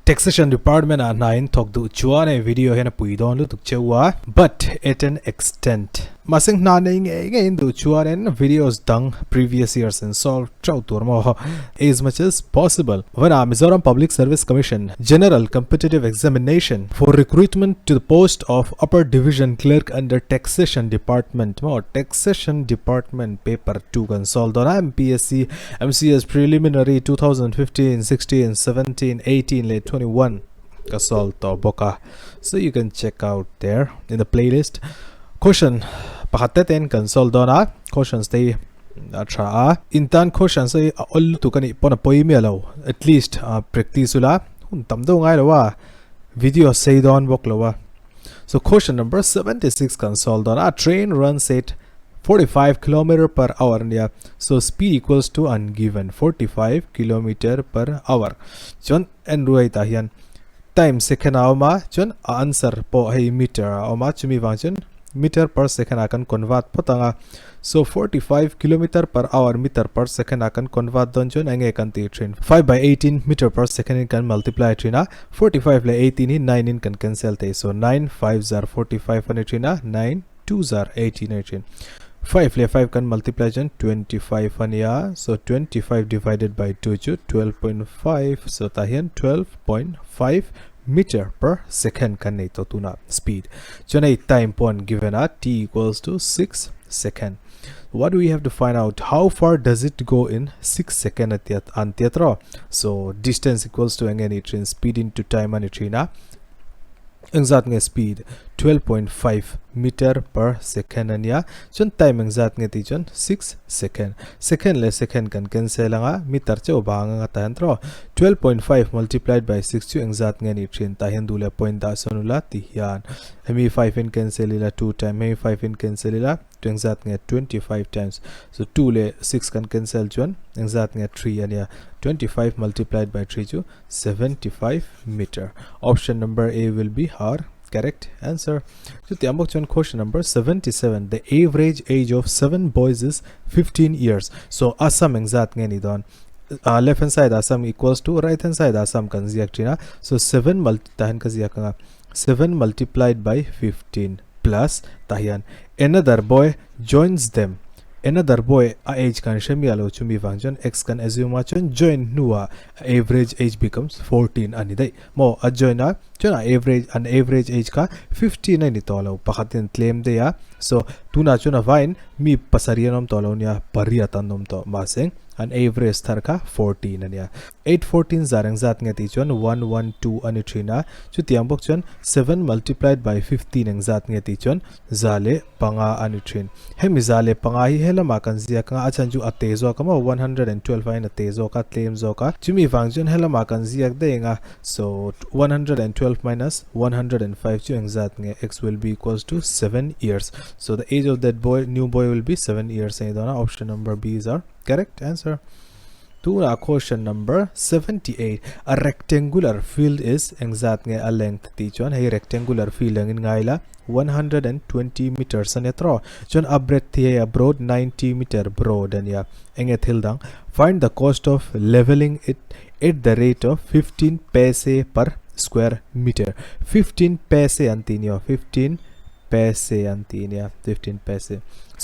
Taxation department ah hna in thawk duh chuan hei video hian a pui dawn lutuk cheu a, but at an extent. Mahse hna nei ngei ngei in duh chuanin videos dang previous years in solve teuh tur maw as much as possible. Vana Mizoram Public Service Commission General Competitive Examination for recruitment to the post of Upper Division Clerk under Taxation Department maw Taxation Department paper 2 kan solve dawn a MPSC MCS Preliminary 2015, 16, 17, 18 leh 21 ka solve tawh bawk a so you can check out there in the playlist question pakhat te ten kan solve dawn a questions te hi a tha a intan questions hi a awl lutuk a nih pawn a pawi miah lo at least practice ula hun tam deuh ngai lo a video sei dawn bawk lo a so question number 76 kan solve dawn a train runs at 45 kilometer per hour nia so speed equals to ungiven 45 kilometer per hour chuan en ruai tah hian time second a awm a chuan a answer pawh hei meter a awm a chumi vang chuan meter per second ah kan convert phawt ang a so 45 kilometer per hour meter per second ah kan convert dawn chuan enge kan tih thin 5 by 18 meter per second in kan multiply thin a 45 leh 18 hi 9 in kan cancel thei so 9 5 zar 45 a ni thin a 9 2 zar 18 a ni thin. 5 leh 5 kan multiply chuan 25 a nia so 25 divided by 2 chu 12.5 so tah hian 12.5 meter per second kan nei tawh tuna speed chuan hei time pawh an given a t equals to 6 second what do we have to find out how far does it go in 6 second a tia an tia tawh so distance equals to enge ni thin speed into time a ni thin a Engzat nge speed? 12.5 meter per second a nia. Chuan time engzat nge tih chuan 6 second. Second leh second kan cancel anga meter chauh bang anga tah hian tawh 12.5 multiplied by 6 chu engzat nge nih thin tah hian duh leh point dah sawn ula ti hian hemi 5 in cancel ila 2 time hemi 5 in cancel ila engzat nge 25 times so 2 leh 6 kan cancel chuan engzat nge 3 a nia 25 multiplied by 3 chu 75 meter. Option number A will be our correct answer. Chutiang bawk chuan question number 77 the average age of 7 boys is 15 years. So a sum engzat nge ni dawn? Uh, left hand side a sum equals to right hand side a sum kan ziak thin a. So 7 multi tahan ka ziak anga 7 multiplied by 15 plus tah hian another boy joins them another boy a age kan hre miah lo chumi vang chuan x kan assume a chuan join hnuah a average age becomes 14 a ni daih maw a join a chuan a average an average age kha 15 a ni tawh lo pakhat in tlem daih a so tunah chuan a vaiin mi pasarih an awm tawh lo nia pariat an awm tawh mahse an average thar kha 14 a nia 8 14 zar engzat nge tih chuan 112 a ni thin a, chutiang bawk chuan 7 multiplied by 15 engzat nge tih chuan 105 a ni thin. Hemi 105 hi helamah kan ziak anga a chhan chu a te zawk a maw 112 aiin a te zawk a, tlem zawk a, chumi vang chuan helamah kan ziak daih anga so 112 minus 105 chu engzat nge x will be equals to 7 years. So the age of that boy new boy will be 7 years a ni dawn a, option number B is our correct answer. Tunah question number 78, a rectangular field is engzat nge a length tih chuan hei rectangular field angin ngai la 120 meters ania tawh chuan a breadth hi hei a broad 90 meter broad ania enge thil dang find the cost of leveling it at the rate of 15 paise per square meter 15 paise an tih nia 15 paise an tih nia 15 paise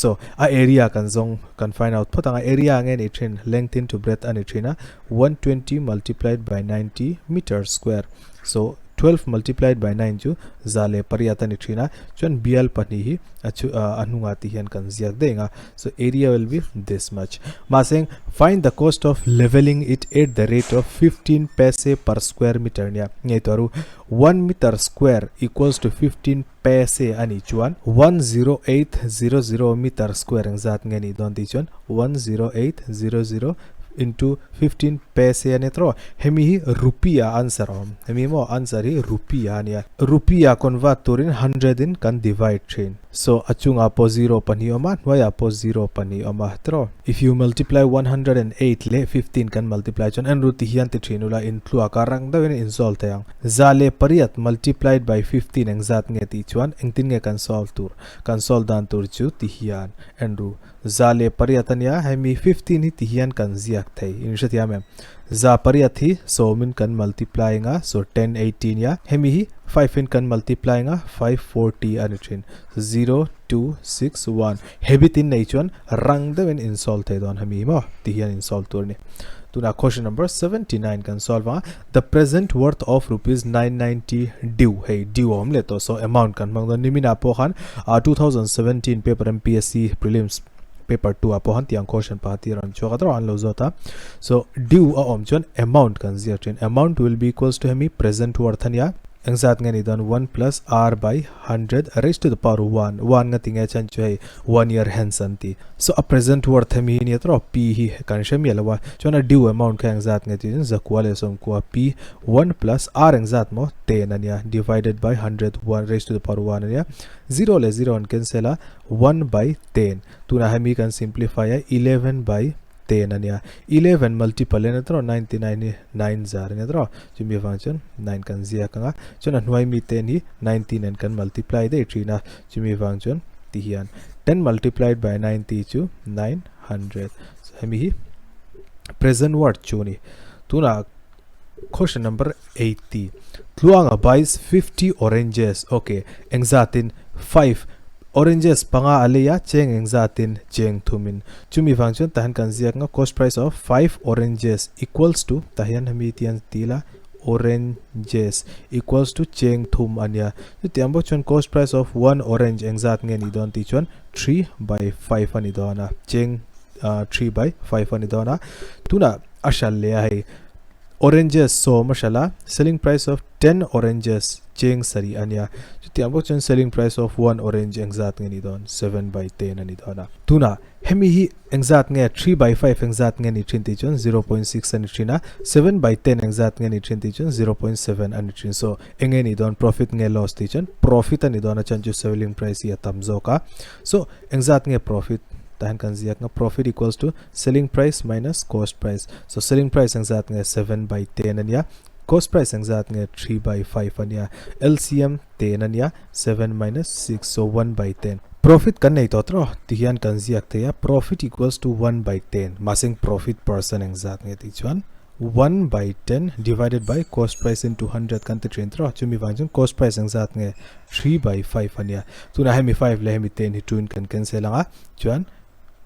so a area kan zawng kan find out phawt ang a area nge ni thin length into breadth a ni thin a 120 multiplied by 90 meter square so 12 multiplied by 9 chu za leh pariat a ni thin a chuan bial pahnih hi a chu a hnungah ti hian kan ziak daih ang a so area will be this much mahse find the cost of leveling it at the rate of 15 paise per square meter nia ngei tur 1 meter square equals to 15 paise a nih chuan 10800 meter square engzat nge nih dawn tih chuan 10800 into 15 paise a ni tawh. Hemi hi rupee ah answer a awm. Hemi maw answer hi rupee ah a nia. Rupee ah convert turin 100 in kan divide thin. So a chungah pawh zero pahnih awm a, hnuaiah pawh zero pahnih awm a tiraw. If you multiply 108 leh 15 kan multiply chuan en ru ti hian ti thin ula intluak a rang deuhin in solve thei ang. 108 multiplied by 15 engzat nge tih chuan engtin nge kan solve tur? Kan solve dan tur chu ti hian en ru. 108 a nia, hemi 15 hi ti hian kan ziak thei. In hrethiam em? 108 hi sawmin kan multiply anga so 1080 nia, hemi hi 5 in kan multiply anga 540 a ni thin. So 0, 2, 6, 1. Habit in nei chuan rang deuhin in solve thei dawn hemi hi maw? Ti hian in solve tur a ni. Tunah question number 79 kan solve anga the present worth of rupees 990 due hei due a awm leh tawh so amount kan hmang dawn niminah pawh khan 2017 paper MPSC prelims paper 2 ah pawh khan tiang question pakhat hi a rawn chhuak a tawh an lo zawt a so due a awm chuan amount kan ziak thin amount will be equals to hemi present worth ania engzat nge ni dawn 1 plus r by 100 raised to the power 1 1 nga tinge chan chu hei 1 year hence an ti so a present worth hemi hi nia tawh p hi kan hre miah lo a chuan a due amount kha engzat nge tih chuan zakua leh sawmkua p 1 plus r engzat maw 10 ania divided by 100 1 raised to the power 1 ania 0 leh 0 an cancel a 1 by 10 tunah hemi kan simplify a 11 by 10 ania 11 multiple in atro 99 hi 9 zar ania tro chumi avang chuan 9 kan ziak anga chuan a hnuai mi 10 hi 19 an kan multiply daih thin a chumi avang chuan ti hian 10 multiplied by 90 chu 900 so hemi hi present worth chu ni tuna question number 80 tluanga buys 50 oranges okay engzatin 5 oranges panga a lei a cheng engzatin cheng thumin chumi vang chuan tahan kan ziak nga cost price of 5 oranges equals to tahian hemi tian tila oranges equals to cheng thum ania chutiang bawk chuan cost price of 1 orange engzat nge ni dawn tih chuan 3 by 5 ani dawn a cheng 3 by 5 ani dawn a tunah a hral leh a hei Oranges sawm a hralh a, selling price of 10 oranges cheng sarih a nia. Chutiang bawk chuan selling price of one orange engzat nge ni dawn? 7 by 10 a ni dawn a. Tunah hemi hi engzat nge 3 by 5 engzat nge ni thin tih chuan 0.6 a ni thin a, 7 by 10 engzat nge ni thin tih chuan 0.7 a ni thin. So enge ni dawn profit nge loss tih chuan profit a ni dawn a chuan chu selling price hi a tam zawk a. So engzat nge profit? Tah hian kan ziak nga profit equals to Selling price minus cost price. So selling price engzat nge 7 by 10 ania. Cost price engzat nge 3 by 5 ania. LCM 10 ania 7 minus 6 so 1 by 10. Profit kan nei tawh tawh ti hian kan ziak thei a profit equals to 1 by 10 mahse profit percent engzat nge tih chuan 1 by 10 divided by cost price into 100 kan ti thin tawh chumi vang chuan cost price engzat nge 3 by 5 ania. Tunah hemi 5 leh hemi 10 hi 2 in kan cancel anga chuan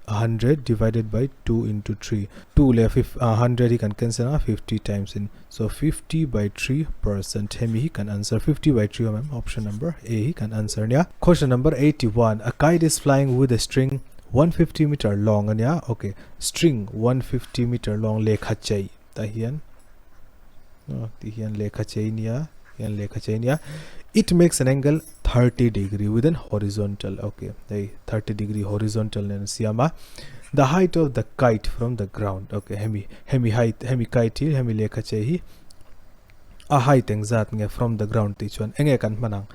100 divided by 2 into 3 2 leh 100 hi kan cancel a 50 times in so 50 by 3 percent hemi hi kan answer 50 by 3 awm em option number A hi kan answer nia question number 81 a kite is flying with a string 150 meter long ania okay string 150 meter long lekha chei tah hian ti hian lekha chei nia hian lekha chei nia it makes an angle 30 degree with an horizontal okay hei 30 degree horizontal nen siama the height of the kite from the ground okay hemi hemi height hemi kite hi hemi lekha chei hi a height engzat nge from the ground tih chuan enge kan hman ang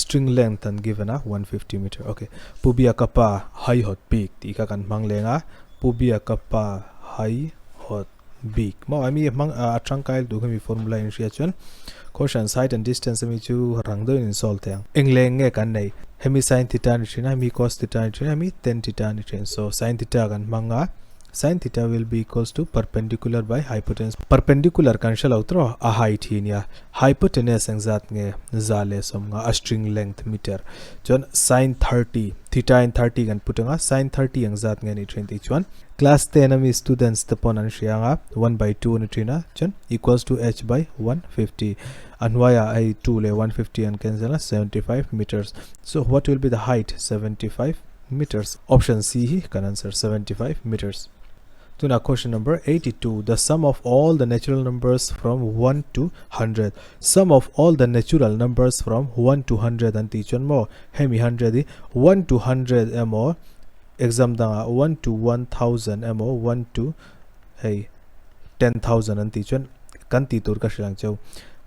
string length an given a 150 meter okay pubia kapa high hot peak tih kha kan hmang leng a pubia kapa high hot bik maw ami hmang a tangkai lutuk hemi formula in hria chuan quotient side and distance ami chu rang deuhin in solve thei ang eng leng nge kan nei hemi sin theta ni thin a hemi cos theta ni thin a hemi tan theta ni thin so sin theta kan hmang a sin theta will be equals to perpendicular by hypotenuse perpendicular kan hre lo tawh a height hi nia hypotenuse engzat nge za leh sawm nga a string length meter chuan sin 30 theta in 30 kan put anga sin 30 engzat nge ni thin tih chuan Class 10 ami students te pawn an hria anga 1 by 2 ani thin a chuan equals to h by 150 a hnuaiah hei 2 leh 150 an cancel a 75 meters so what will be the height 75 meters option C hi kan answer 75 meters tuna question number 82 the sum of all the natural numbers from 1 to 100 sum of all the natural numbers from 1 to 100 an tih chuan maw hemi 100 hi 1 to 100 emaw Exam dangah one to 1000 emaw one to hei 10,000 an tih chuan kan tih tur ka hrilh ang cheu.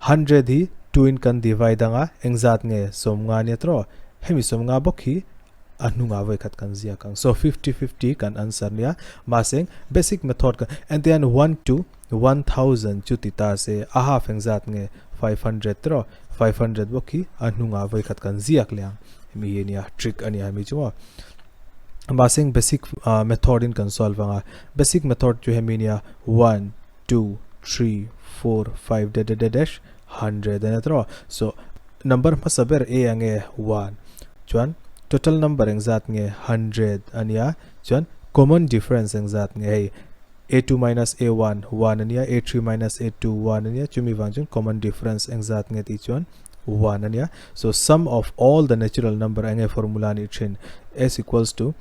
Hundred hi two in kan divide anga engzat nge sawmnga nia tawh hemi sawmnga bawk hi a hnungah vawi khat kan ziak ang. So 50 50 kan answer nia. Mahse basic method kan entian 1 to 1000 chu ti ta se a half engzat nge 500 tiraw 500 bawk hi a hnungah vawi khat kan ziak leh ang. Hemi hi ania trick ania hemi chu maw. Mahse basic method in kan solve anga basic method chu hemi nia 1 2 3 4 5 dash dash dash 100 ania tiraw. So number hmasa ber a ange 1 chuan total number engzat nge 100 ania chuan common difference engzat nge hei a2 minus a1 1 ania a3 minus a2 1 ania chumi vang chuan common difference engzat nge tih chuan 1 ania. So sum of all the natural number enge formula ni thin s equals to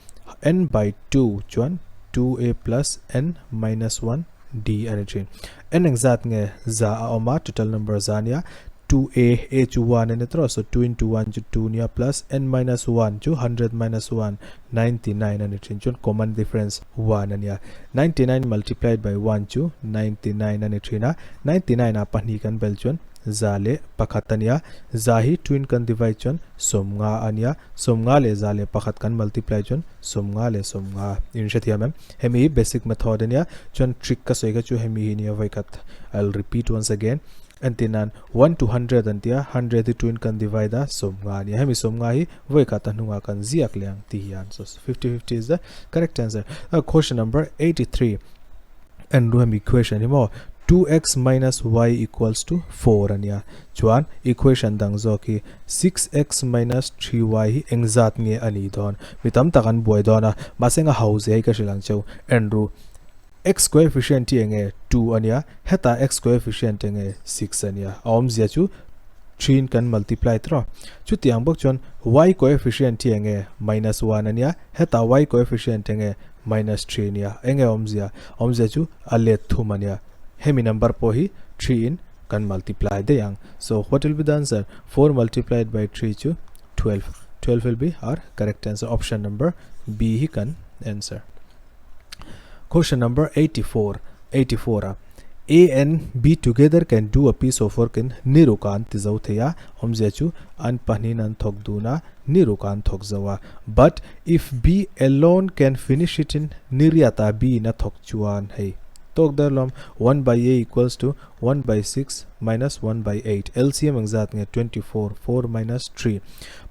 n by 2 chuan 2a plus n minus 1 d ani thin. N engzat nge za a awm a total number za ania 2a a chu 1 ani tawh so 2 into 1 chu 2 ania plus n minus 1 chu 100 minus 1 99 ani thin chuan common difference 1 ania 99 multiplied by 1 chu 99 ani thin a 99 a pahnih kan bel chuan za leh pakhat ania za hi 2 in kan divide chuan sawmnga ania sawmnga leh za leh pakhat kan multiply chuan sawmnga leh sawmnga in hrethiam em hemi hi basic method ania chuan trick ka sawi kha chu hemi hi nia vawikhat I'll repeat once again entir nan 1 to 100 an tia 100 hi 2 in kan divide a sawmnga ania hemi sawmnga hi vawikhat a hnungah kan ziak leh ang tih hian so 50 50 is the correct answer question number 83 en ru hemi equation hi maw 2x minus y equals to 4 ania chuan equation dang zawk hi 6x minus 3y hi engzat nge ani dawn mi tam tak an buai dawn a mahse eng a ho zia hi ka hrilh ang cheu en ru x coefficient hi enge 2 ania hetah x coefficient enge 6 ania a awmzia chu 3 in kan multiply tawh chutiang bawk chuan y coefficient hi enge minus 1 ania hetah y coefficient enge minus 3 ania enge awmzia awmzia chu a let thum ania hemi number pawh hi 3 in kan multiply daih ang so what will be the answer 4 multiplied by 3 chu 12 12 will be our correct answer option number B hi kan answer question number 84 84 a A and B together can do a piece of work in niruka an ti zo thei a awmzia chu an pahnihin an thawk dun a niruka an thawk zo a but if B alone can finish it in niriata B in a thawk chuan hei tawk der lawm 1 by A equals to 1 by 6 minus 1 by 8 LCM engzat nge 24 4 minus 3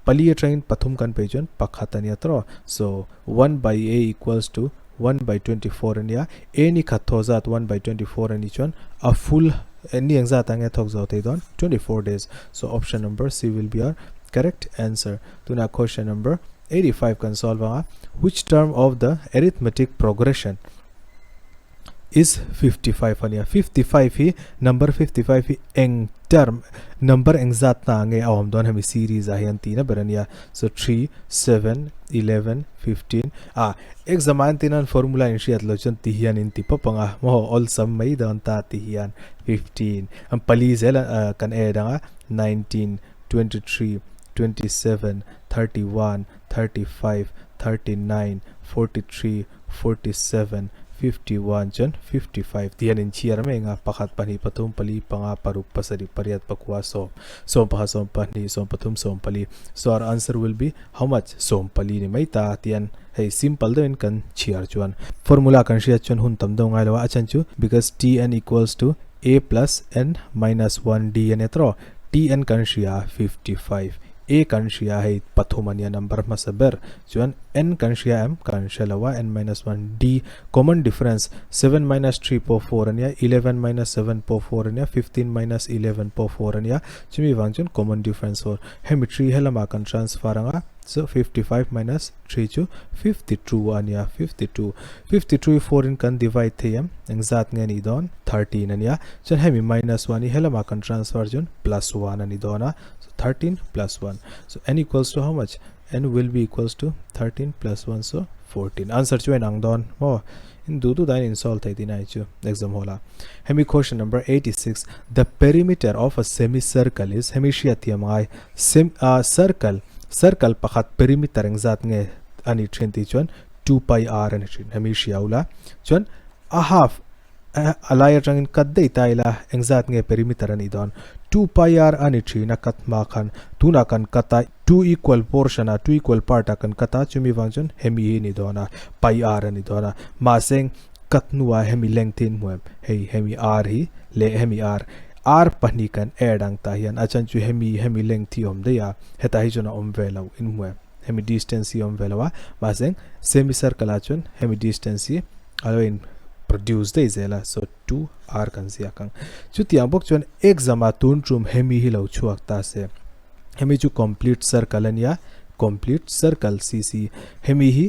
pali atangin pathum kan pei chuan pakhat ania tawh so 1 by A equals to 1 by 24 ania A ni khat thaw zat 1 by 24 ani chuan a full ni engzat ang e thawk zo thei dawn 24 days so option number C will be our correct answer tuna question number 85 kan solve anga which term of the arithmetic progression is 55 ania 55 hi number 55 hi eng term number engzat na nge a awm dawn hemi series ah hian tihna ber ania so 3 7 11 15 a exam ah entin an formula in hriat lo chuan ti hian in ti pawp anga maw awlsam mai dawn ta ti hian 15 an pali zel kan add anga 19 23 27 31 35 39 43 47 51 chuan 55 tih hian inchhiar mai ang a, pakhat pahnih pathum pali panga paruk pasarih pariat pakua sawm sawm pakhat sawm pahnih sawm pathum sawm pali so our answer will be how much sawm pali ni mai ta tih hian hei simple deuhin kan chhiar chuan formula kan hriat chuan hun tam deuh ngai lo a a chhan chu because tn equals to a plus n minus 1 d a ni tawh tn kan hria 55 a kan hria hei pathum a nia number hmasa ber Chuan n kan hria em? Kan hre lo a, n minus 1 d common difference 7 minus 3 pawh 4 ania, 11 minus 7 pawh 4 ania, 15 minus 11 pawh 4 ania, chumi vang chuan common difference 4. Hemi 3 helamah kan transfer anga, so 55 minus 3 chu 52 ania, 52. 52 hi 4 in kan divide thei em? Engzat nge nih dawn? 13 ania. Chuan hemi minus 1 hi helamah kan transfer chuan plus 1 ani dawn a, so 13 plus 1. So n equals to how much? N will be equals to 13 plus 1 so 14 answer chu en ang dawn maw in du du dain in solve thei tin ai chu exam hall a hemi question number 86 the perimeter of a semicircle is hemi hria thiam ngai sem uh, circle circle pakhat perimeter engzat nge ani thin ti chuan 2 pi r ani thin hemi hria ula chuan a half a lai atangin cut daih ta ila engzat nge perimeter ani dawn 2 pi r a ni thin a cut hma khan tunah kan cut a 2 equal portion ah 2 equal part ah kan cut a chumi vang chuan hemi hi a ni dawn a pi r a ni dawn a mahse cut hnuah hemi length hi an hmu em hei hemi r hi leh hemi r r pahnih kan add ang tah hian a chhan chu hemi hemi length hi a awm daih a hetah hi chuan a awm ve lo in hmu em hemi distance hi a awm ve lo a mahse semi circle ah chuan hemi distance hi a lo in produce daih zel a so 2 r kan ziak ang chutiang bawk chuan exam ah tun tum hemi hi lo chhuak ta se hemi chu complete circle a nia complete circle cc hemi hi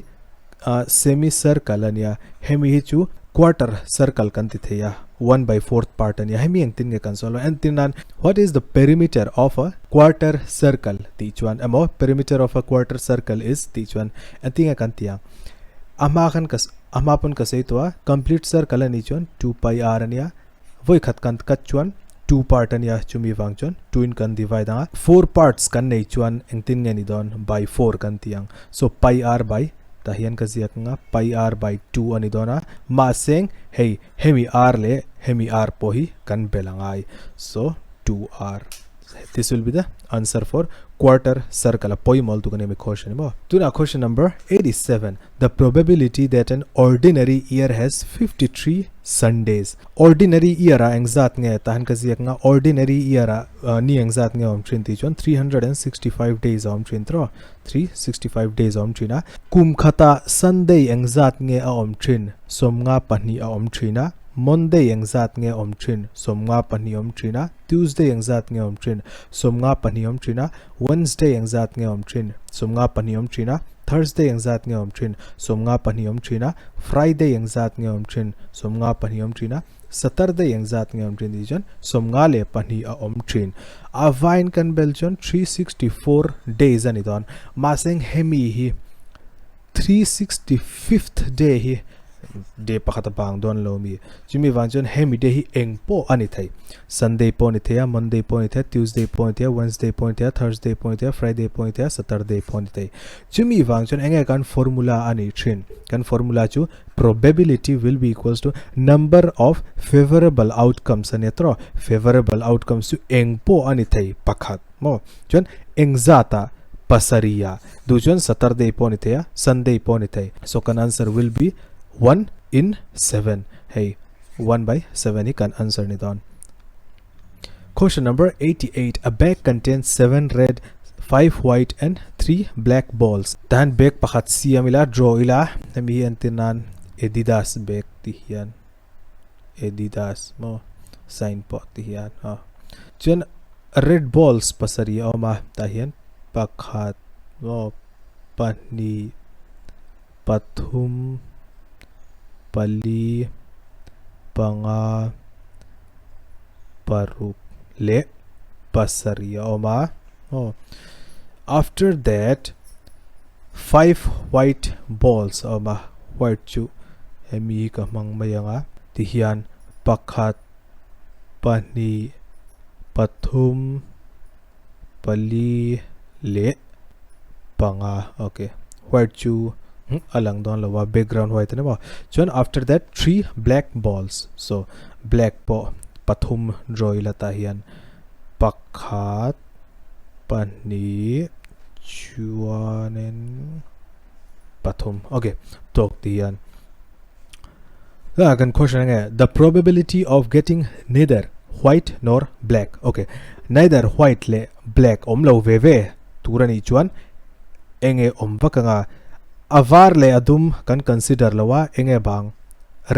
semi circle a nia hemi hi chu quarter circle kan ti thei a one by fourth part a nia hemi engtin nge kan sawi lo entir nan what is the perimeter of a quarter circle tih chuan emaw perimeter of a quarter circle is tih chuan engtin nge kan ti ang a hma khan ka a hma pawn ka sawi tawh a complete circle a nih chuan 2 pi r a nia vawi khat kan cut chuan 2 part a nia chumi vang chuan 2 in kan divide ang a 4 parts kan nei chuan engtin nge ni dawn by 4 kan ti ang so pi r by tah hian ka ziak ang a pi r by 2 a ni dawn a mahse hei hemi r leh hemi r pawh hi kan bel a ngai so 2r This will be the answer for quarter circle a pawimawh lutuk a nia mi question emaw. Tunah question number 87 The probability that an ordinary year has 53 Sundays. Ordinary year ah engzat nge tahan ka ziak nga ordinary year ah ni engzat nge awm thin tih chuan 365 days a awm thin tiraw 365 days a awm thin a kum khatah Sunday engzat nge a awm thin 52 a awm thin a Monday engzat nge awm thin 52 awm thin a Tuesday engzat nge awm thin? 52 awm thin a. Wednesday engzat nge awm thin? 52 awm thin a. Thursday engzat nge awm thin? 52 awm thin a. Friday engzat nge awm thin? 52 awm thin a. Saturday engzat nge awm thin tih chuan 52 a awm thin. A vain kan bel chuan 364 days a ni dawn. Mahse hemi hi 365th day hi day pakhat a bang dawn lo mi chumi vang chuan hemi day hi eng pawh a ni thei Sunday pawh a ni thei a Monday pawh a ni thei a Tuesday pawh a ni thei a Wednesday pawh a ni thei a Thursday pawh a ni thei a Friday pawh a ni thei a Saturday pawh a ni thei chumi vang chuan enge kan formula a nih thin kan formula chu probability will be equals to number of favorable outcomes a nia tawh favorable outcomes chu eng pawh a ni thei pakhat maw chuan engzat ah pasarih ah duh chuan Saturday pawh a ni thei a Sunday pawh a ni thei so kan answer will be 1 in 7 hei 1 by 7 hi kan answer ni dawn. Question number 88 a bag contains 7 red 5 white and 3 black balls tahan bag pakhat siam ila draw ila hemi hi entir nan Adidas bag ti hian Adidas maw sign pawh ti hian aw chuan red balls pasarih a awm a tah hian pakhat maw pahnih pathum pali panga paruk leh pasarih a awm a aw after that Five white balls a awm a, white chu hemi hi ka hmang mai ang a, tihian pakhat, pahnih, pathum, pali leh panga okay white chu a lang dawn lo a background white a ni maw chuan after that three black balls so black pawh pathum draw ila tah hian pakhat pahnih chuanin pathum okay tawk ti hian la kan question nge the probability of getting neither white nor black okay neither white le black om lo ve ve tur ani chuan enge om vak anga avar le adum kan consider lowa enge bang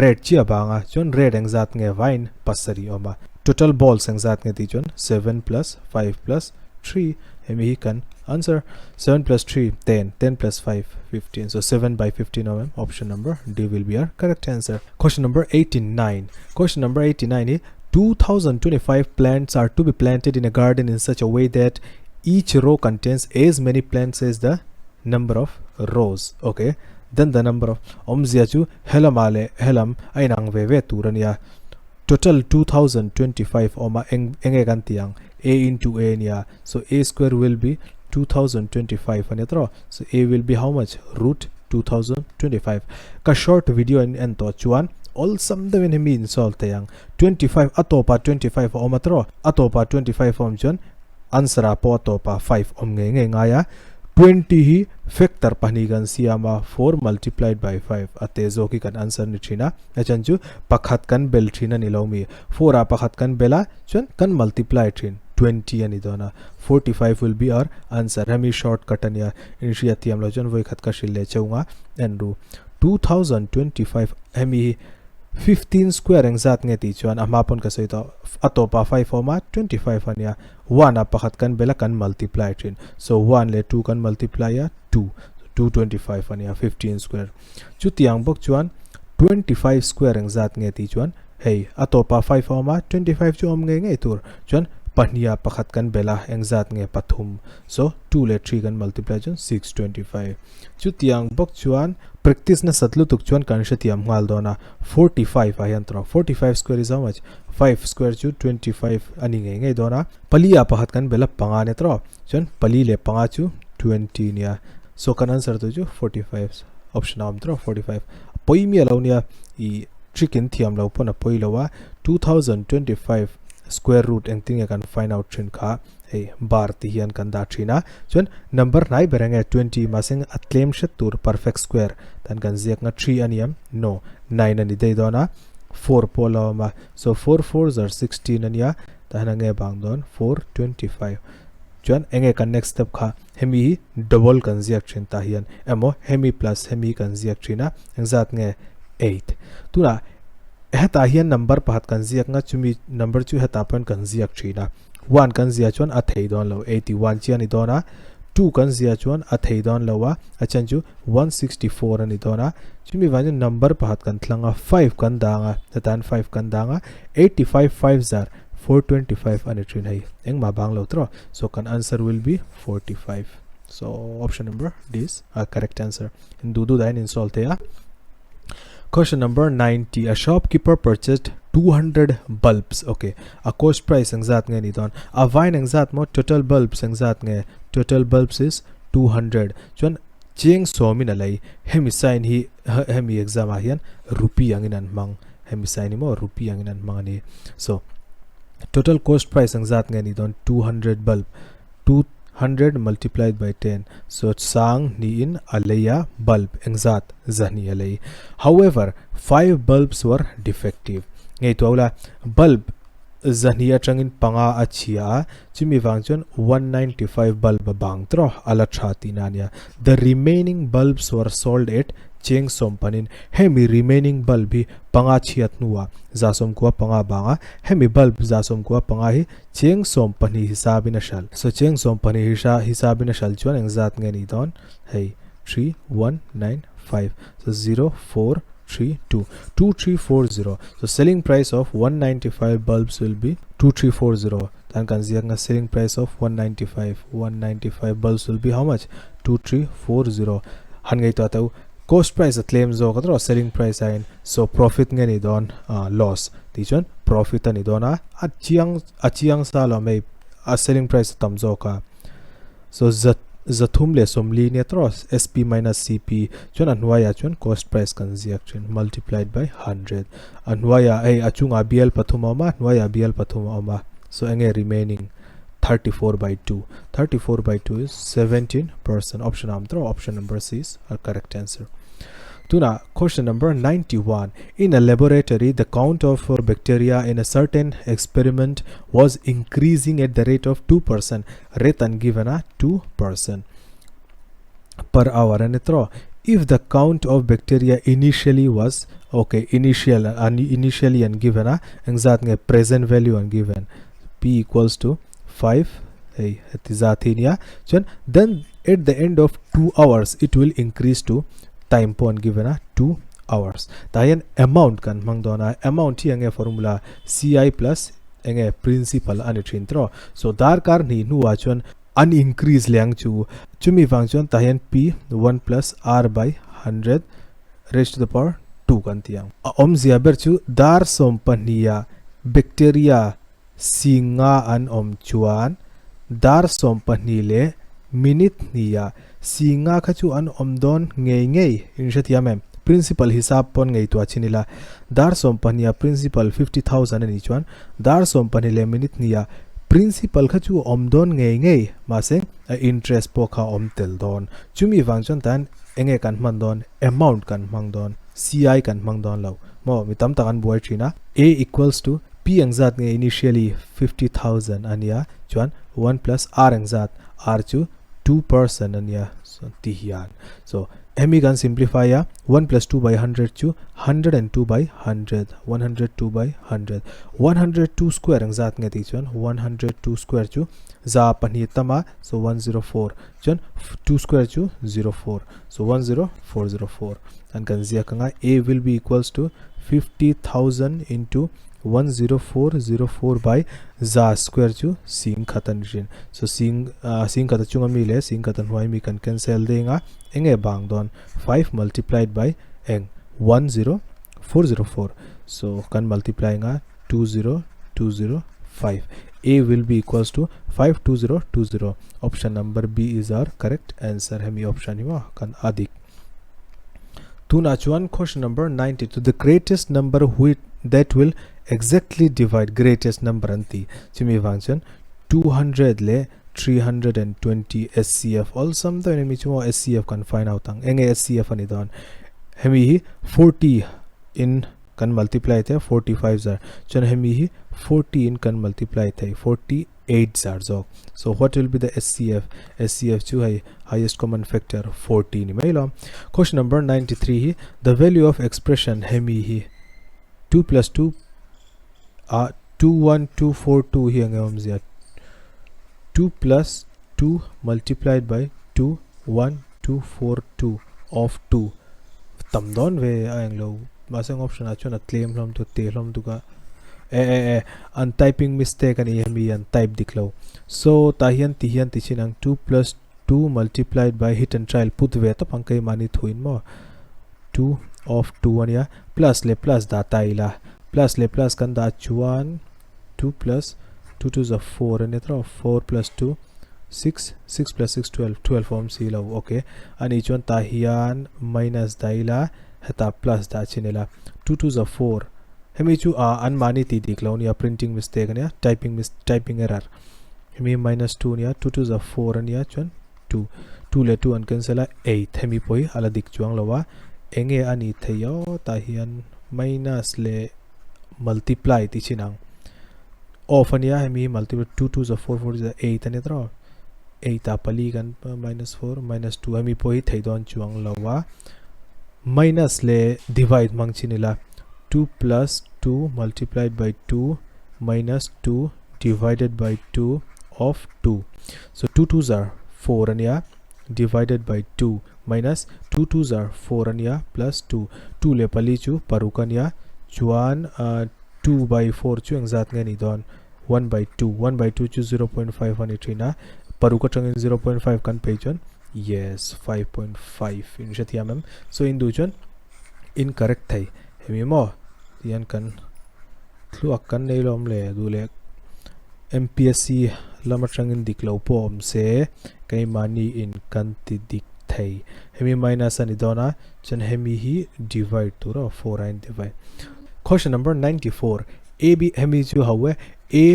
red chia banga chuan red engzat nge vain pasarih awm a total balls engzat nge tih chuan 7 plus 5 plus 3 hemi hi kan answer 7 plus 3 10 10 plus 5 15 so 7 by 15 awm em option number D will be our correct answer question number 89 question number 89 hi 2025 plants are to be planted in a garden in such a way that each row contains as many plants as the number of rows okay then the number of awmzia chu helamah leh helam a inang ve ve tur a nia Total 2025 awm a eng enge kan tih ang a into a ania so a square will be 2025 ania tawh so a will be how much root 2025 ka short video in en tawh chuan awlsam deuhin hemi in solve thei ang 25 a tawpah 25 a awm a tawh a tawpah 25 a awm chuan answer ah pawh a tawpah 5 awm ngei ngei ngai a 20 hi factor pahnih kan siam a 4 multiplied by 5 a te zawk hi kan answer ni thin a a chan chu pakhat kan bel thin a ni lo mi 4 ah pakhat kan bel a chuan kan multiply thin 20 a ni dawn a 45 will be our answer hemi short cut a nia inhriat thiam lo chuan vawi khat ka hrilh leh cheu nga en ru 2025 hemi hi 15 square engzat nge tih chuan a hma pawn ka sawi tawh a tawpah 5 a awm a 25 a nia 1 ah pakhat kan bel a kan multiply thin so 1 leh 2 kan multiply a 2 225 a nia 15 square chutiang bawk chuan 25 square engzat nge tih chuan hei a tawpah 5 a awm a 25 chu awm ngei ngei tur chuan pahniha pakhat kan bel a engzat nge pathum so 2 leh 3 kan multiply chuan 625 Chutiang bawk chuan practice nasat lutuk chuan kan hrethiam nghal dawn a, 45 ah hian tawrh 45 square is how much? 5 square chu 25 a ni ngei ngei dawn a, pali ah pakhat kan bel a panga ania tawrh chuan pali leh panga chu 20 nia so kan answer tur chu 45 option a awm tawrh 45 a pawi miah lo nia i trick in thiam lo pawn a pawi lo a 2025 square root engtin nge kan find out thin kha hei bar ti hian kan dah thin a chuan number hnai ber enge 20 mahse a tlem hret tur perfect square tan kan ziak nga 3 a ni em no 9 a ni daih dawn a 4 pawh a lo awm a so 4 4 zar 16 a nia tah hian enge bang dawn 4 25 chuan enge kan next step kha hemi hi double kan ziak thin tah hian emaw hemi plus hemi kan ziak thin a engzat nge 8 tunah hetah hian number pakhat kan ziak nga chumi number chu hetah pawhin kan ziak thin a 1 kan zia chuan a thei dawn lo 81 chi a ni dawn a 2 kan zia chuan a thei dawn lo a a chan chu 164 a ni dawn a chumi vang chuan number pakhat kan thlang a 5 kan dang a hetian 5 kan dang a 85 5 zar 425 a ni thin hei engmah bang lo tawh so kan answer will be 45 so option number D is a correct answer in du du dain in solve thei a Question number 90. A shopkeeper purchased 200 bulbs. Okay. A cost price engzat nge ni don. A vine engzat mo total bulbs engzat nge. Total bulbs is 200. Chuan cheng sawmin a lei. Hemi sign hi hemi exam ah hian rupee angin an hmang. Hemi sign hi mo rupee angin an hmang ani. So total cost price engzat nge ni don 200 bulb. 200 multiplied by 10 so sang niin a lei a bulb engzat zahni a lei. However, 5 bulbs were defective. Ngei tuau la bulb zahni atangin panga a chhia a chumi vang chuan 195 bulb a bang tawh a la tha tihna a nia. The remaining bulbs were sold at cheng sawm panin hemi remaining bulb hi panga chhiat hnuah zasawmkua panga banga hemi bulb zasawmkua panga hi Cheng 12 hisabin a hral. So cheng 12 hisa hisabin a hral chuan engzat nge ni dawn? Hei 3 1 9 5 so 0 4 3 2 2 3 4 0 so selling price of 195 bulbs will be 2 3 4 0 tan kan ziak nga selling price of 195 195 bulbs will be how much 2 3 4 0 han ngei to tau cost price a tlem zawk atro selling price ain so profit nge ni dawn loss tih chuan profit a ni dawn a a chiang a chiang sa lo mai a selling price a tam zawk a so za zathum leh sawmli nia tawh sp minus cp chuan a hnuaiah chuan cost price kan ziak thin multiplied by 100 a hnuaiah hei a chungah bial pathum a awm a hnuaiah bial pathum a awm a so enge remaining 34 by 2 34 by 2 is 17% option a awm tawh option number C is our correct answer. Tuna question number 91. In a laboratory, the count of bacteria in a certain experiment was increasing at the rate of 2%. Rate an given a 2% per hour. And throw if the count of bacteria initially was okay, initial and initially and given a engzat nge present value and given p equals to 5 hei heti zat hi nia chuan then at the end of 2 hours it will increase to time pawh an given a 2 hours tah hian amount kan hmang dawn a amount hi enge formula ci plus enge principal ani thin tawh so darkar hnih hnuah chuan an increase leh ang chu chumi vang chuan tah hian p 1 plus r by 100 raised to the power 2 kan ti ang a awmzia ber chu dar 12 ah bacteria Singa an awm chuan dar 12 leh minute hniah Singa kha chu an awm dawn ngei ngei in hrethiam em? Principal hisap pawn ngaihtuah chin ila, dar 25 ah principal 50,000 a nih chuan dar 12 leh minute hnih ah principal kha chu awm dawn ngei ngei, mahse a interest pawh kha awm tel dawn. Chumi vang chuan tan enge kan hman dawn? Amount kan hmang dawn, CI kan hmang dawn lo maw? Mi tam tak an buai thin a. A equals to P engzat nge initially 50,000 a nia chuan 1 plus R engzat, R chu 2% a nia so ti hian. So hemi kan simplify a 1 plus 2 by 100 chu 102 by 100, 102 by 100, 102 square engzat nge tih chuan 102 square chu 200 tama so 104 chuan 2 square chu 04 so 10404 an kan ziak anga A will be equals to 50,000 into 10404 by za square chu sing khat an rin so sing sing khat chunga mi le sing khat hnuai mi kan cancel denga enge bang don 5 multiplied by eng 10404 so kan multiply nga 20205. A will be equals to 52020. Option number B is our correct answer. Hemi option hi ma kan adik. Tuna chuan question number 92, the greatest number which that will exactly divide greatest number an ti. Chumi wang chuan 200 le 320 SCF awlsam deuhin hemi chu maw SCF kan find out ang. Enge SCF ani dawn? Hemi hi 40 in kan multiply thei a 45 zar chuan hemi hi 40 in kan multiply thei 48 zar zawk. So what will be the SCF? SCF chu hei highest common factor 40 ni mai lo. Question number 93 hi the value of expression hemi hi 2 plus 2 a 21242 hi enge awmzia 2 plus 2 multiplied by 2 1 2 4 2 of 2 tam dawn ve a eng lo mahse eng option ah chuan a tlem hlawm tu te hlawm tuk a e e e an typing mistake ani hemi an type dik lo so tah hian ti hian ti chin ang 2 plus 2 multiplied by hit and trial put ve tawp ang keimahni thuin maw 2 of 2 ania plus leh plus dah ta ila plus leh plus kan dah chuan 2 plus 2 2 is a 4 ania tawh 4 plus 2 6 6 plus 6 12 12 awm si lo okay ani chuan tah hian minus dah ila heta plus dah chin ila 2 2 is a 4 hemi chu a an mahni tih dik lo ania printing mistake ania typing mis typing error hemi minus 2 ania 2 2 is a 4 ania chuan 2 2 leh 2 an cancel a 8 hemi pawh hi ala dik chuang lo a enge ani thei aw tah hian minus leh multiply tih chin ang off ania hemi hi multiply 2 2 za 4 4 za 8 ania tawh 8 a pali kan minus 4 minus 2 hemi pawh hi thei dawn chuang lo a minus leh divide hmang chin ila 2 plus 2 multiplied by 2 minus 2 divided by 2 of 2 so 2 2s are 4 ania divided by 2 minus 2 2s are 4 ania plus 2 2 leh pali chu paruk ania chuan 2 by 4 chu engzat nge ni dawn 1 by 2 1 by 2 chu 0.5 ani thin a paruk atangin 0.5 kan phei chuan yes 5.5 in hrethiam em so in duh chuan incorrect thei hemi maw tihian kan thluak kan nei lawm le duh leh MPSC lam atangin dik lo pawh awm se keimahni in kan ti dik thei hemi minus a ni dawn a chuan hemi hi divide tur a 4 a in divide. Question number 94 A B hemi chu ho e A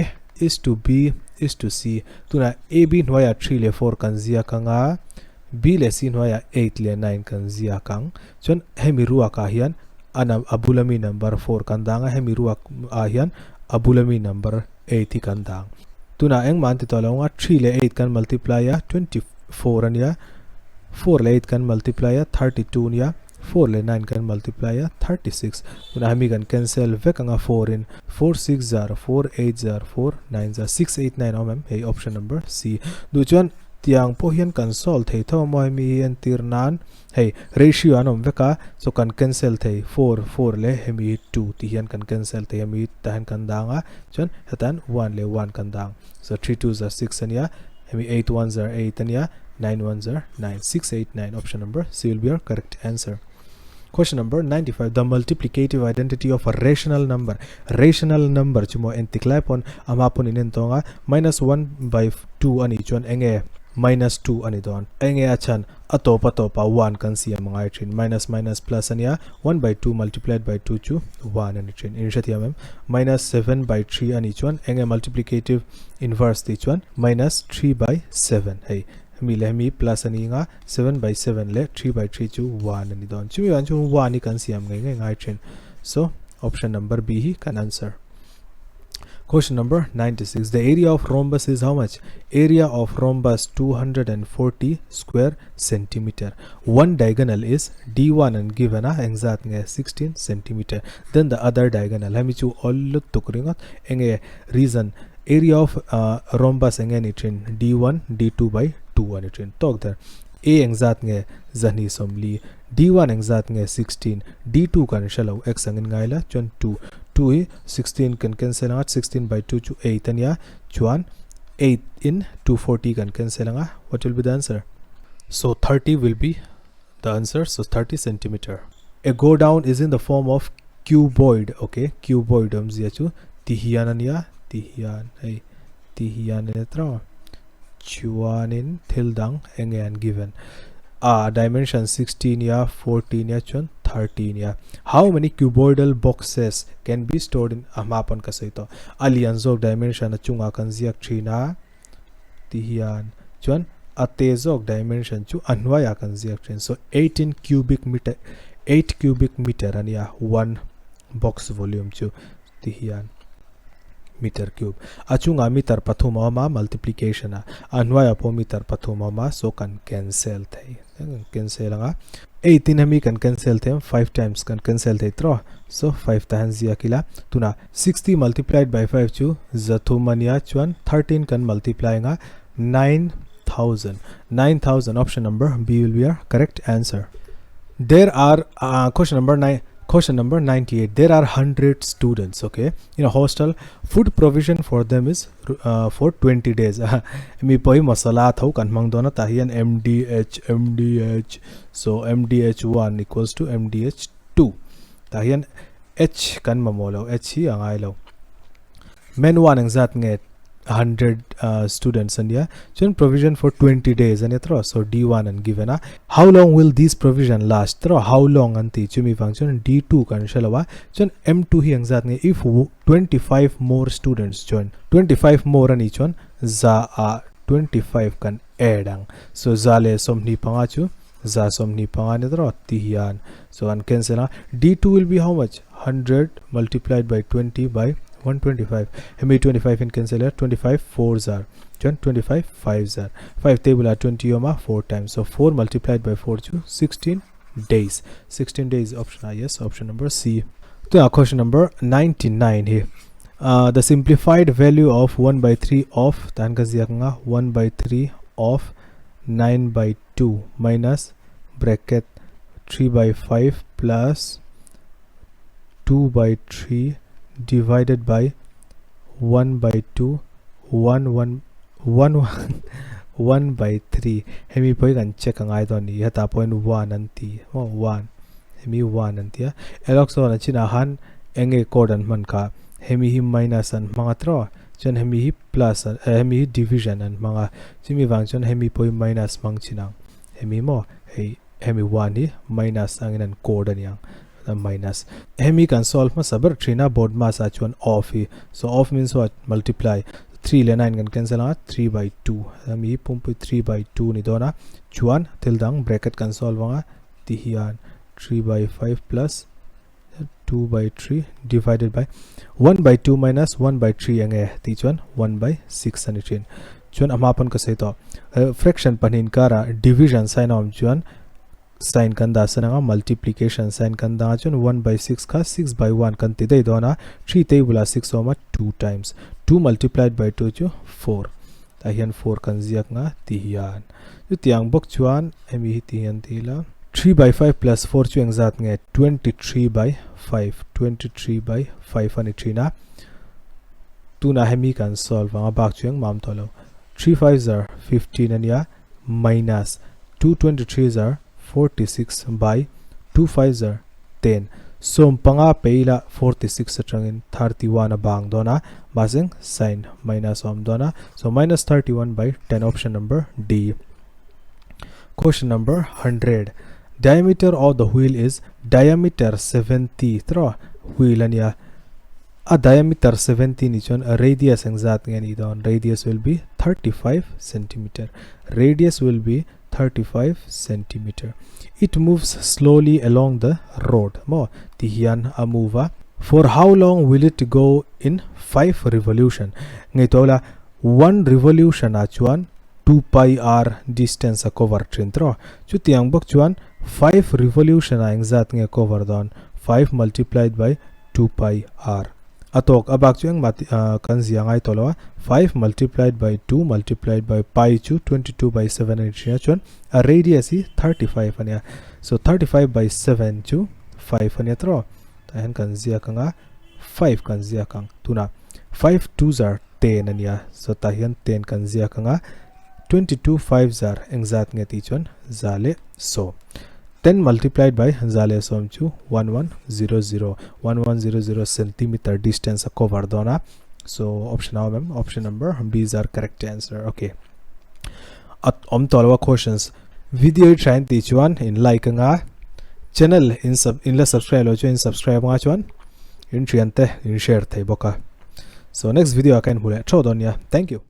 is to B is to C tunah A B hnuaiah 3 leh 4 kan ziak ang a B leh C hnuaiah 8 leh 9 kan ziak ang chuan hemi ruak ah hian a a bula mi number 4 kan dang a hemi ruak ah hian a bula mi number 8 hi kan dang tunah engmah an ti tawh lo ang a 3 leh 8 kan multiply a 24 ania 4 leh 8 kan multiply a 32 ania 4 leh 9 kan multiply a 36 tunah hemi kan cancel vek anga 4 in 4 6 zar 4 8 zar 4 9 zar 6 8 9 awm em hei option number C duh chuan tiang pawh hian kan solve thei tho a maw hemi hi entir nan hei ratio an awm vek a so kan cancel thei 4 4 leh hemi hi 2 tih hian kan cancel thei hemi tah hian kan dang a chuan hetan 1 leh 1 kan dang so 3 2 zar 6 ania hemi 8 1 zar 8 ania 9 1 zar 9 6 8 9 option number C will be our correct answer. Question number 95 the multiplicative identity of a rational number rational number chu maw entik lai pawn ama pawn in en tawng a minus 1 by 2 anih chuan enge Minus 2 ani dawn. Enge a chhan? A tawp a tawp ah 1 kan siam a ngai thin. Minus minus plus ania 1 by 2 multiplied by 2 chu 1 ani thin. In hrethiam em? Minus 7 by 3 ani chuan enge multiplicative inverse tih chuan minus 3 by 7 hei hemi leh hemi plus ani anga 7 by 7 leh 3 by 3 chu 1 ani dawn. Chumi vang chuan 1 hi kan siam ngei ngei ngai thin. So option number B hi kan answer. Question number 96. The area of rhombus is how much? Area of rhombus 240 square centimeter. One diagonal is D1 and given a engzat nge 16 centimeter. Then the other diagonal. Hemi chu all lutuk ringot enge reason area of uh, rhombus enge ni thin D1 D2 by 2 ani thin. Tok there. A engzat nge zahni somli D1 engzat nge 16 D2 kan hrelo x angin ngai la chuan 2 2 hi 16 kan cancel anga 16 by 2 chu 8 ania chuan 8 in 240 kan cancel anga what will be the answer so 30 will be the answer so 30 centimeter a go down is in the form of cuboid okay cuboid awmzia chu ti hian ania ti hian hei ti hian ania tawh chuanin thil dang enge an given a dimension 16 ya 14 ya chuan 13 ya how many cuboidal boxes can be stored in a hma pawn ka sawi tawh a lian zawk dimension a chungah kan ziak thin a ti hian chuan a te zawk dimension chu a hnuaiah kan ziak thin so 18 cubic meter 8 cubic meter ania one box volume chu ti hian meter cube a chungah meter pathum a awm a multiplication a a hnuaiah pawh meter pathum a awm a so kan cancel thei kan cancel anga eight in hemi kan cancel thei 5 times kan cancel thei tawh so 5 ta hian ziak ila tuna 60 multiplied by 5 chu zathum ania chuan 13 kan multiply anga 9000 9000 option number B will be our correct answer there are uh, question number 9 question number 98 there are 100 students okay in a hostel food provision for them is uh, for 20 days mi poi masala tho kan mang dona ta hian mdh mdh so mdh1 equals to mdh2 ta hian h kan mamolo h hi angai lo Men 1 engzat nge 100 uh, students ania chuan provision for 20 days ania tro so d1 an given a how long will this provision last tro how long an ti chumi wang chuan d2 kan hrelawa chuan m2 hi engzat nge if 25 more students join 25 more ani chuan za a 25 kan add ang so za le sawmhnih panga chu za sawmhnih panga ni tro ti hian so an cancel a d2 will be how much 100 multiplied by 20 by 125 hemi 25 in cancel a 25 4 zar chuan 25 5 zar 5 table a 20 awm a 4 times so 4 multiplied by 4 chu 16 days 16 days option a yes option number c tunah question number 99 hi uh, the simplified value of 1 by 3 of tan ka ziak nga 1 by 3 of 9 by 2 minus bracket 3 by 5 plus 2 by 3 divided by 1 by 2 1 1 1 1 1 by 3 hemi pawh hi kan check angai dawn ni hetah pawhin 1 an ti maw 1 hemi 1 an tia elok chuan a chinah khan enge code an hman kha hemi hi minus an hmang a tiraw chuan hemi hi plus an eh hemi hi division an hmang a chumi vang chuan hemi pawh hi minus hmang chin ang hemi maw hei hemi 1 hi minus angin an code aniang minus hemi kan solve hmasa ber thin a board mass ah chuan off hi so off means what multiply 3 leh 9 kan cancel anga 3 by 2 hemi hi pumpui 3 by 2 ni dawn a chuan thil dang bracket kan solve anga ti hian 3 by 5 plus 2 by 3 divided by 1 by 2 minus 1 by 3 enge tih chuan 1 by 6 ani thin chuan a hma pawn ka sawi tawh fraction pahnih inkara division sign a awm chuan sign kan dah san anga multiplication sign kan dang a chuan 1 by 6 kha 6 by 1 kan ti daih dawn a 3 table ah 6 a awm a 2 times 2 multiplied by 2 chu 4 tah hian 4 kan ziak nga ti hian chutiang bawk chuan hemi hi ti hian ti ila 3 by 5 plus 4 chu engzat nge 23 by 5 23 by 5 ani thin a tunah hemi kan solve anga bak chu engmah awm tawh lo 3 5 zar 15 ania minus 2 23 zar 46 by 2 5 zar 10. Sawmpanga pe ila 46 atangin 31 a bang dawn a, mahse sign minus a awm dawn a, so minus 31 by 10 option number D. Question number 100. Diameter of the wheel is diameter 70 tro wheel ania a diameter 70 ni chuan a radius engzat nge ni dawn radius will be 35 centimeter radius will be 35 centimeter it moves slowly along the road mo ti hian a move a for how long will it go in 5 revolution ngei to la one revolution a chuan 2 pi r distance a cover thin tro chutiang bawk chuan 5 revolution a engzat nge cover dawn 5 multiplied by 2 pi r a tawk a bak chu engmah kan zia ngai tawh lo a 5 multiplied by 2 multiplied by pi chu 22 by 7 a ni thin a chuan a radius hi 35 a nia so 35 by 7 chu 5 a nia tawh tah hian kan ziak ang a 5 kan ziak ang tunah 5 2 zar 10 a nia so tah hian 10 kan ziak ang a 22 5 zar engzat nge tih chuan za leh sawm 10 multiplied by za leh sawm chu 1100 1100 centimeter distance a cover dawn a so option a awm em option number B is our correct answer okay at awm tawh lo a questions video hi tha in tih chuan in like anga channel in sub in la subscribe lo chuan in subscribe anga chuan in thian te in share thei bawk a so next video ah ka inhmu leh theuh dawn nia thank you.